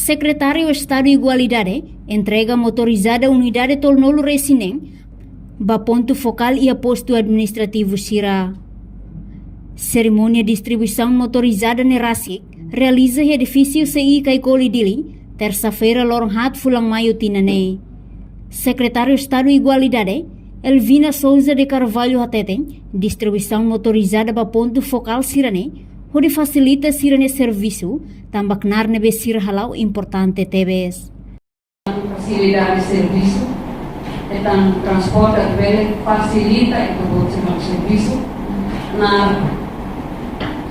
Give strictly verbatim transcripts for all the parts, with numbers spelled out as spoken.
Sekretáriu Estadu Igualdade entrega motorizada unidade tolunulu resin neen ba pontu fokál iha postu administrativu sira. Serimónia distribuisaun motorizada ne'e rasik realiza iha edifísiu C I Caicoli Dili, tersa-feira, loron haat fulan Maiu tinan ne'e. Sekretáriu Estadu Igualdade, Elvina Sousa de Carvalho hateten, distribuisaun motorizada ba pontu fokál sira-ne'e hodi fasilita sira-nia servisu, tanba knaar ne'ebé sira hala'o importante tebes. Fasilidade servisu, entaun transporte bele fasilita ita-boot sira-nia servisu, knaar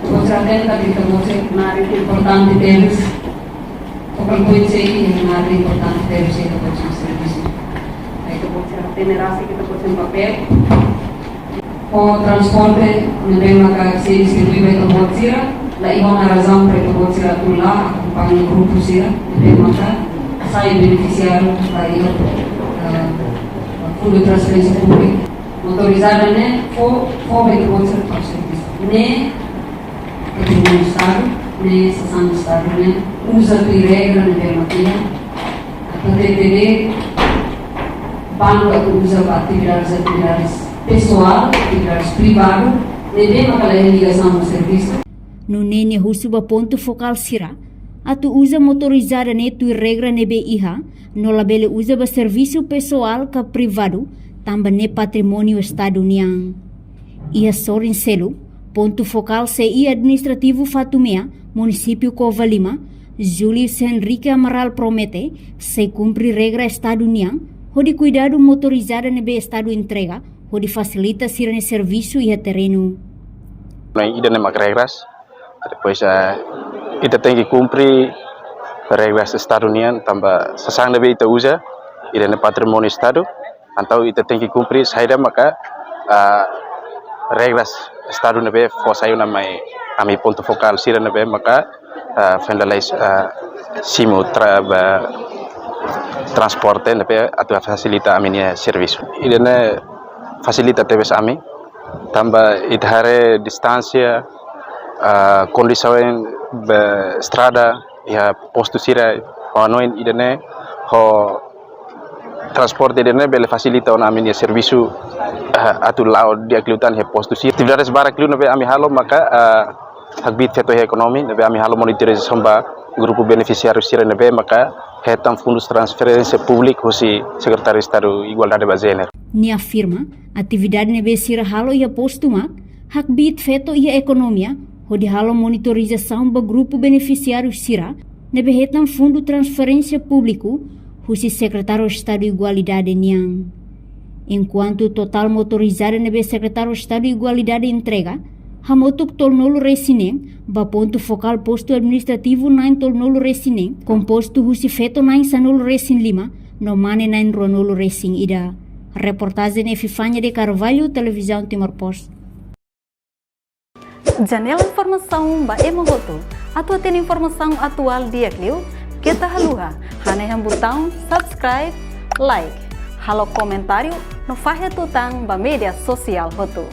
ita-boot sira hatene katak ita-boot sira knaar importante tebes. Focal point C I ne'e knaar importante tebes ita-boot sira-nia servisu. Ita-boot sira hatene rasik ita-boot sira-nia papél. Ho transporte ne'ebé maka sei distribui ba ita-boot sira, la iha ona razaun para ita-boot sira atu la akompaña grupu sira ne'ebé maka sai benefisiáriu ba iha, eh, Fundu Transferénsia Públika. Motorizada ne'e fó, fó ba ita-boot sira para servisu. Ne'e patrimóniu Estadu, ne'e sasán Estadu, ne'e uza tuir regra ne'ebé mak iha. Atu hatete de'it, bandu atu uza ba atividades, atividades pesoál, atividades privadu, ne'ebé maka la iha ligasaun ho servisu. Nune'e nia husu ba pontu fokál sira atu uza motorizada ne'e tuir regra ne'ebé iha, no labele uza ba servisu pesoál ka privadu, tanba ne'e patrimóniu Estadu nian. Iha sorin seluk, pontu fokál C I Administrativu Fatumea, Munisípiu Covalima, Júlio Henrique Amaral promete sei kumpre regra Estadu nian hodi kuidadu motorizada ne'ebé Estadu entrega hodi fasilita sira-nia servisu iha terrenu. Ida-ne'e mak regras. Depois, eh, ita tenke kumpre regras Estadu nian, tanba sasán ne'ebé ita uza, ida-ne'e patrimóniu Estadu. Entaun ita tenke kumpre saida maka, ah, regras Estadu ne'ebé fó sai ona mai ami pontu fokál sira ne'ebé maka, ah, foin lalais, ah, simu tra-, ba, transporte ne'ebé atu fasilita ami-nia servisu. Ida-ne'e fasilita tebes ami, tanba ita haree distánsia, ah, kondisaun ba estrada iha postu sira, ha'u hanoin ida-ne'e ho transporte ida-ne'e bele fasilita ona ami-nia servisu, eh, atu la'o di'ak liután iha postu sira. Atividades barak liu ne'ebé ami halo maka, eh, hakbiit feto iha ekonomia ne'ebé ami halo monitorizasaun ba grupu benefisiáriu sira ne'ebé maka hetan fundu transferénsia públika husi Sekretáriu Estadu Igualdade ba Jéneru. Nia afirma, atividade ne'ebé sira halo iha postu mak hakbiit feto iha ekonomia, hodi halo monitorizasaun ba grupu benefisiáriu sira ne'ebé hetan fundu transferénsia públiku husi Sekretáriu Estadu Igualdade nian. Enkuantu totál motorizada ne'ebé Sekretáriu Estadu Igualdade entrega, hamutuk tolunulu resin neen, ba pontu fokál postu administrativu na'in tolunulu resin neen, kompostu husi feto na'in sanulu resin lima, no mane na'in ruanulu resin ida. Reportajen Epifania de Carvalho, Televizaun Timor Post. Janela informasaun ba ema hotu. Atu hatene informasaun atuál di'ak liu, keta haluha hanehan butaun subscribe, like, halo komentáriu, no fahe tutan ba média sosiál hotu.